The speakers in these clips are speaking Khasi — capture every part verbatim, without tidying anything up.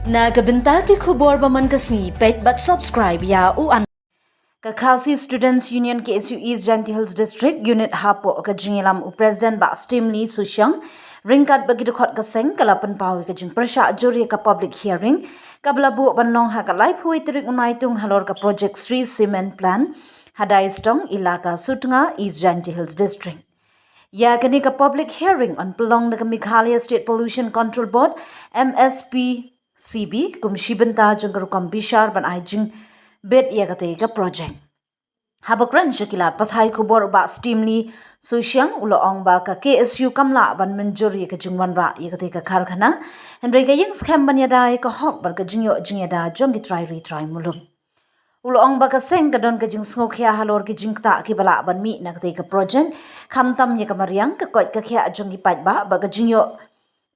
Na ka bynta ki khubor ba man ka sngi, peit bad subscribe ïa u an. Ka Khasi Students Union K S U East Jaintia Hills District Unit hapoh ka jingïalam u President Bah Stimly Sushiang, ryngkat bad ki dkhot ka seng, ka la pynpaw ïa ka jingpyrshah jur ïa ka public hearing kaba la buh ban long ha ka laiphew tarik u Naitung halor ka project Shree Cement Plant ha Daistong, Elaka Sutnga, East Jaintia Hills District. Ïa kane ka public hearing yn pynlong da ka Meghalaya State Pollution Control Board, M S P C B, kum shi bynta jong ka rukom bishar ban ai jingbit ïa katei ka project. Haba kren sha ki lad pathai khubor u Bah Stimly Sushiang u la ong ba ka K S U kam lah ban mynjur ïa ka jingwanrah ïa katei ka karkhana, hynrei ka ïeng skhem ban ïada ïa ka hok bad ka jingïoh jingïada jong ki trai ri trai muluk. U la ong ba ka seng ka don ka jingsngewkhia halor ki jingktah kiba lah ban mih na katei ka project, khamtam ïa ka mariang, ka koit ka khiah jong ki paidbah bad ka jingïoh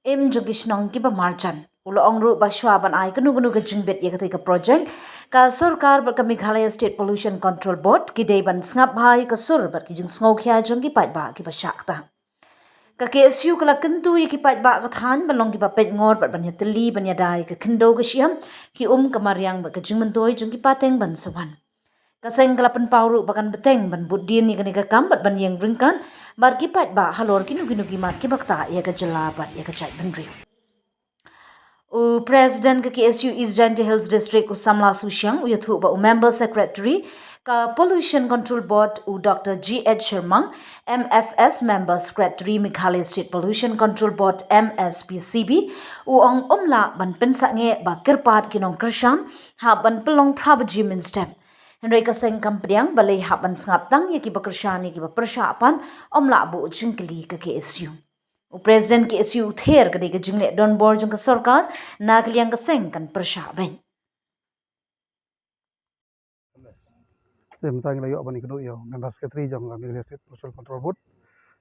im jong ki shnong kiba marjan. U la ong ruh ba shwa ban ai kano kano ka jingbit ïa katei ka project, ka sorkar bad ka Meghalaya State Pollution Control Board ki dei ban sngap bha ïa ka sur bad ki jingsngewkhia jong ki paidbah kiba shah ktah. Ka K S U ka la kyntu ïa ki paidbah ka thaiñ ban long kiba peitngor bad ban ïatylli ban ïada ïa ka khyndew ka shiap, ki um ka mariang bad ka jingmyntoi jong ki pateng ban sa wan. Ka seng ka la pynpaw ruh ba kan bteng ban bud dien ïa kane ka kam bad ban ïeng ryngkat bad ki paidbah halor kino kino ki mat kiba ktah ïa ka jylla bad ïa ka jaitbynriew. U President ka K S U East Jaintia Hills District u Samla Sushiang u ïathuh ba u Member Secretary ka Pollution Control Board u Doctor G H Shermang, M F S Member Secretary Meghalaya State Pollution Control Board, M S P C B, u ong um lah ban pynsangeh ba kyrpad ki nongkyrshan hap ban pynlong phra baje mynstep. Hynrei ka seng kam pdiang balei hap ban sngap tang ïa kiba kyrshan ïa kiba pyrshah pat, um lah buh jingkylli ka K S U. U President K S U u ther ka dei ka jingleh donbor jong ka sorkar na ka liang ka seng kan pyrshah beit. Te mynta ngi la ïoh ban ïakynduh ïa u Member Secretary jong ka Meghalaya State Pollution Control Board.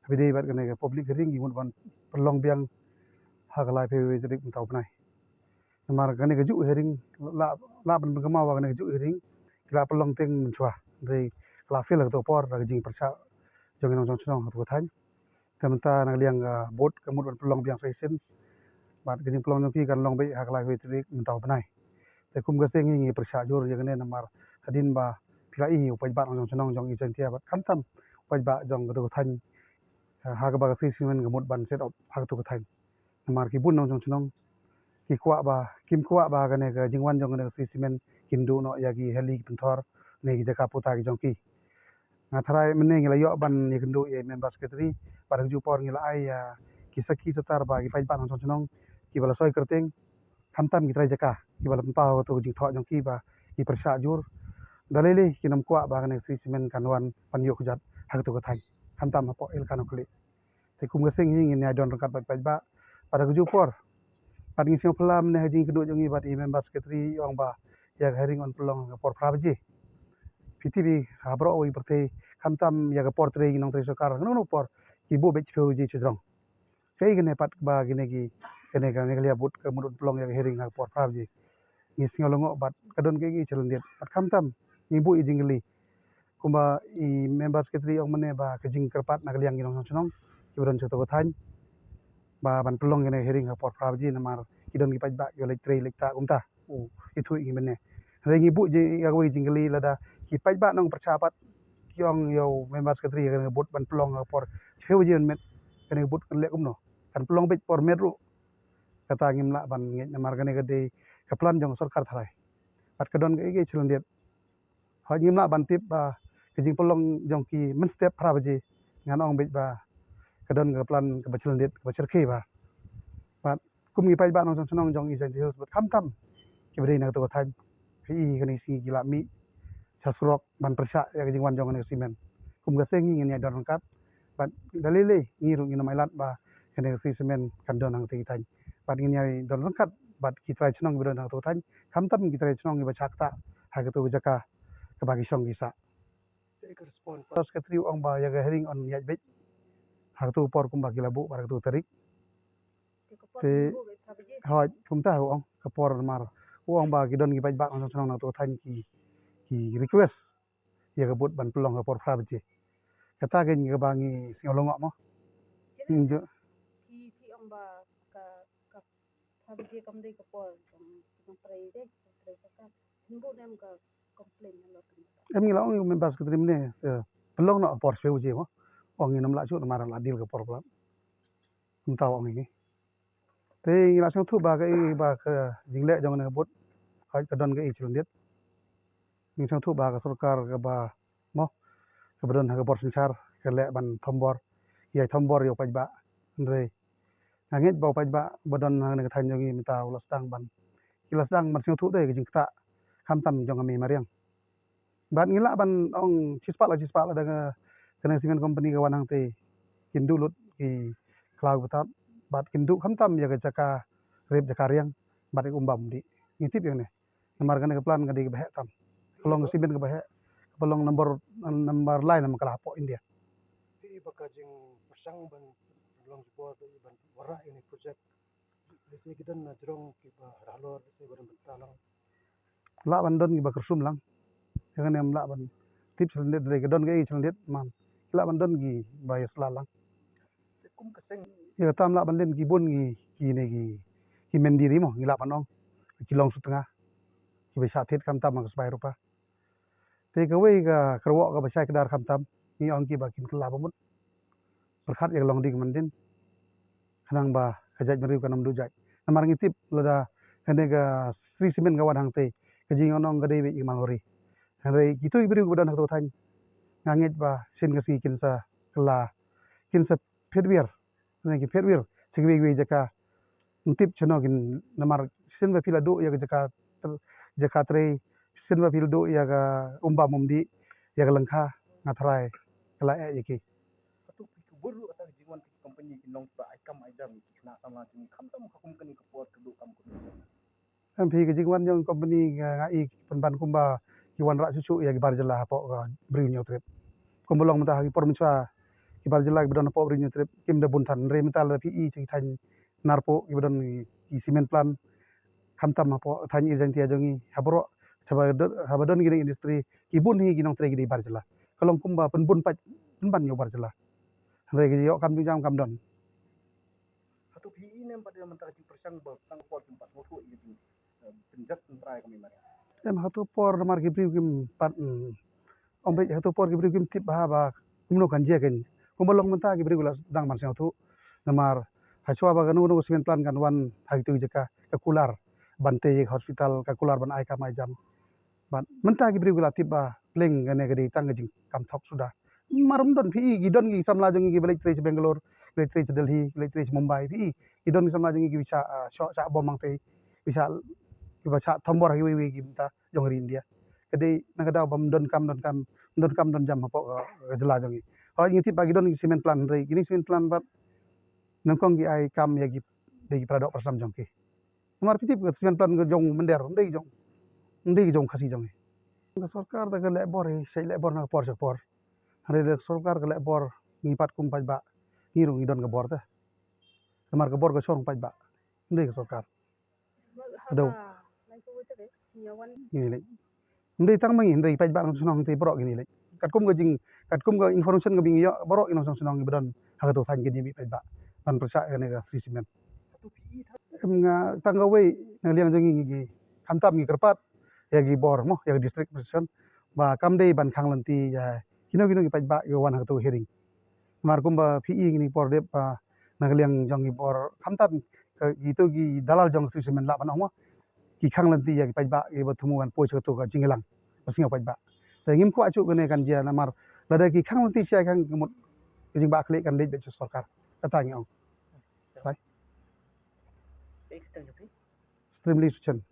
Haba ïadei bad kane ka public hearing ngi mut ban pynlong biang ha ka laiphew tarik mynta u bnai. Namar kane kajuh hearing la, la ban pynkynmaw ba kane kajuh hearing ki la pynlong teng mynshuwa. Hynrei ka la fail ha kato ka por da ka jingpyrshah jong ki nongshong shnong ha kato ka thaiñ. Te mynta na ka liang ka board ka mut ban pynlong biang sa shisien. Bad ka jingpynlong jong ki kan long beit ha ka laiphew tarik mynta u bnai. Te kum ka seng ngi pyrshah jur ïa kane namar hadien ba phi la i u paidbah nongshong shnong jong East Jaintia bad khamtam u paidbah jong kato ka thaiñ, ha kaba ka Shree Cement ka mut ban set up ha kato ka thaiñ. Namar ki bun nongshong shnong ki kwah ba, kim kwah ba kane ka jingwan jong kane ka Shree Cement kin duh noh ïa ki heli ki pynthor ne ki jaka puta ki jong ki. Nga tharai mynne ngi la ïoh ban ïakynduh ïa Member Secretary, bad ha kajuh por ngi la ai ïa ki sakhi satar ba ki paidbah nongshong shnong kiba la soi kyrteng, khamtam ki trai jaka kiba la pynpaw ha kato ka jingthoh jong ki ba ki pyrshah jur. Da lei lei kin ym kwah ba kane ka Shree Cement kan wan ban ïoh kjat ha kato ka thaiñ, khamtam hapoh Elaka Nongkhlieh. Te kum ka seng hi ngin ïa don ryngkat bad paidbah bad ha kajuh por. Bad ngi sngewphylla mynne ha jingïakynduh jong ngi bad i Member Secretary i ong ba ïa ka hearing yn pynlong ha ka por phra baje. Phi tip i ha baroh kawei ka pyrthei khamtam ïa ka por trei ki nongtrei sorkar kano kano ka por ki buh beit shiphew baje shajrong. Kaei kane pat ba kine ki, kane ka Meghalaya Board ka mut ban pynlong ïa ka hearing ha ka por phra baje. Ngi sngew lyngngoh bad ka don kaei kaei ka challenge bad khamtam ngi buh ïa jingkylli. Kumba i Member Secretary ong mynne ba ka jingkyrpad na ka liang ki nongshong shnong kiba don sha kato ka thaiñ ba ban pynlong kane ka hearing ha por phra baje namar ki don ki paidbah kiba leit trei leit ktah kumta. U ïathuh ïa ngi mynne. Hynrei ngi buh ïa kawei ka jingkylli lada ki paidbah nongpyrshah pat ki ong ïa u Member Secretary ïa kane ka board ban pynlong ha ka por shiphew baje mynmiet, kane ka board kan leh kumno? Kan pynlong beit por miet ruh. Kata ngim lah ban ngeit namar kane ka dei ka plan jong ka sorkar tharai. Bad ka don kaei kaei ka challenge. Hooid ngim lah ban tip ba ka jingpynlong jong ki mynstep phra baje, ngan ong beit ba ka don ka plan kaba challenge, kaba shyrkhei bha. Bad kum ki paidbah nongshong shnong jong East Jaintia Hills bad khamtam kiba dei na kato ka thaiñ, phi i kane ka sngi ki la mih sha surok ban pyrshah ïa ka jingwan jong kane ka Shree Cement. Kum ka seng hi ngin ïa don ryngkat bad da lei lei ngi ruh ngin ym ailad ba kane ka Shree Cement kan don ha katei ka thaiñ. Bad ngin ïa don ryngkat bad ki trai shnong kiba don ha kato ka thaiñ, khamtam ki trai shnong kiba shah ktah ha kato ka jaka kaba ki shong ki sah. Secretary u ong ba ïa ka hearing yn ïaid beit ha kato ka por kumba ki la buh bad ha kato ka tarik. Te hooid kumta u ong ka por namar u ong ba ki don ki paidbah nongshong shnong na kato ka thaiñ ki, ki request ïa ka board ban pynlong ha ka por phra baje. Kata ka dei kaba ngi sngew lyngngoh mo. Hmm, ju- Phi, phi ong ba ka, ka Ka biji kam dei ka por jong jong trei dei, jong trei ka ka. Nbu nem ka complain na lo kan. Em ngi la ong ïa u member secretary mynne, eh, pynlong noh por shiphew baje mo. Ong ngin ym lah shuh namar la deal ka por palat. Mynta ong ïa ngi. Te ngi la sngewthuh ba ka i ba ka jingleh jong kane ka booth, hooid ka don ka i chylliej. Ngi sngewthuh ba ka sorkar kaba mo, kaba don ha ka bor synshar ka leh ban thombor, ïai thombor ïa u paidbah. Hynrei nga ngeit ba u paidbah ba don ha kane ka thaiñ jong ngi mynta u la sdang ban, ki la sdang ban sngewthuh te ka jingktah khamtam jong ka mei mariang. Bad ngi lah ban ong shispah la shispah lada ka, kane ka cement company ka wan hangtei kin duh lut ki khlaw ki btap bad kin duh khamtam ïa ka jaka rep jaka riang bad ïa ka umbam umdih. Ngi tip ïa kane. Namar kane ka plan ka dei kaba heh tam. Ka long ka cement kaba heh, kaba long number, number lai namar ka la hapoh India. Te i ba ka jingpyrshang ban long jubor da i ban wanrah ïa kane ka project. Lehse ki don na jrong kiba halor, lehse ba don bynta lang. Lah ban don kiba kyrsum lang. Ïa kane ym lah ban tip sha lyndet, hynrei ka don kaei sha lyndet man. Ki lah ban don kiba ïasylla lang. Te kum ka seng. Ïa kata ym lah ban len ki bun ki, kine ki, ki mendi ri mo, ngi lah ban ong. Ki long sutnga. Kiba shah thied khamtam ha ka sbai rupa. Te kawei ka kyrwoh kaba shai kdar khamtam, ngi ong kiba kin kylla ba mut. Pyrkhat ïa ka longding mandin. Khnang ba ka jaitbynriew kan ym duh jait. Namar ngi tip lada kane ka Shree Cement ka wan hangtei, ka jingïohnong ka dei beit ïa ka malwari. Hynrei kito ki briew kiba don ha kato ka thaiñ, nga ngeit ba shisien ka sngi kin sa kylla, kin sa phet wiar. Kane ki phet wiar sha kiwei kiwei jaka. Ym tip shano kin, namar shisien ba phi la duh ïa ka jaka, jaka trei, shisien ba phi la duh ïa ka umbam umdih, ïa ka lyngkha, nga tharai ka la eh ïa ki. Hato phi kubur ruh kata ka jingwan ka company ki nong kiba ai kam ai jam ïa ki khynnah samla jong ngi khamtam ha kum kane ka por ka duh kam ka duh. Em phi, ka jingwan jong company nga, nga i pynban kumba ki wanrah shuh shuh ïa ki bar jylla hapoh ka Bri u Hynñiewtrep. Kumba long mynta ha ki por mynshuwa ki bar jylla kiba don hapoh Bri u Hynñiewtrep kim da bun than, hynrei mynta lada phi i sha ki thaiñ Narpuh kiba don ki cement plant, khamtam hapoh thaiñ East Jaintia jong ngi, ha baroh, haba don, haba don kine ki industry, ki bun hi ki nongtrei ki dei bar jylla. Ka long kumba pynbun paid pynban ïa u bar jylla. Hynrei ka jingïoh kam jingïoh jam kam don. Hato phi i ne em pat ïa mynta ka jingpyrshang ba tang por kim pat sngewthuh ïa ka jing, eh, pynjot pynpra ïa ka mei mariang? Em, hato por namar ki briew kim pat, mm, ong beit, hato por ki briew kim tip bha ba kumno kan jia kein. Kumba long mynta ki briew ki la dang ban sngewthuh. Namar ha shuwa ba kano kano ka cement plant kan wan ha kito ki jaka, ka kular ban tei ïa ka hospital, ka kular ban ai kam ai jam. Bad mynta ki briew ki la tip ba pleng kane ka dei tang ka jingkam thok suda. Mar ym don, phi i ki don ki samla jong ngi kiba leit trei sha Bangalore, kiba leit trei sha Delhi, kiba leit trei sha Mumbai, phi i ki don ki samla jong ngi kiba shah, ah, shoh shah bom hangtei, kiba shah, kiba shah thombor ha kiwei kiwei ki bynta jong ka ri India. Ka dei na ka daw ba ym don kam, don kam, don kam don jam hapoh ka, ka jylla jong ngi. Hooid ngi tip ba ki don ki cement plant, hynrei kine ki cement plant pat nyngkong ki ai kam ïa ki, dei ki para doh para snam jong ki. Namar phi tip ka cement plant ka jong mynder, ym dei jong, ym dei ka jong Khasi jong ngi. Ka sorkar te ka leh bor hi, shait leh bor na ka por sha ka por. Hynrei lada ka sorkar ka leh bor, ngi pat kum paidbah ngi ruh ngi don ka bor te. Namar ka bor ka shong paidbah, ym dei ka sorkar. Haduh. Ngi leh. Ym dei tang ma ngi, hynrei paidbah nongshong shnong te baroh kine leh. Katkum ka jing, katkum ka information kaba ngi ïoh, baroh ki nongshong shnong kiba don ha kato thaiñ ki dei beit paidbah ban pyrshah ïa kane ka Shree Cement. Em, nga tang kawei na ka liang jong ngi, ngi khamtam ngi kyrpad ïa ki bor mo, ïa ka district administration ba kam dei ban khang lynti ïa kino kino ki paidbah kiba wan ha kato hearing. Namar kumba phi i kine ki por dep ba na ka liang jong ki bor khamtam, eh, kito ki dalal jong Shree Cement lah ban ong mo, ki khang lynti ïa ki paidbah kiba thmu ban poi sha kato ka jingïalang ba sngew paidbah. Te ngim kwah shuh kane kan jia namar lada ki khang lynti sha ka mut ka jingbakla kan leit beit sha sorkar. Kata ngi ong. Bye. Extend, okay. Streamley Suchen.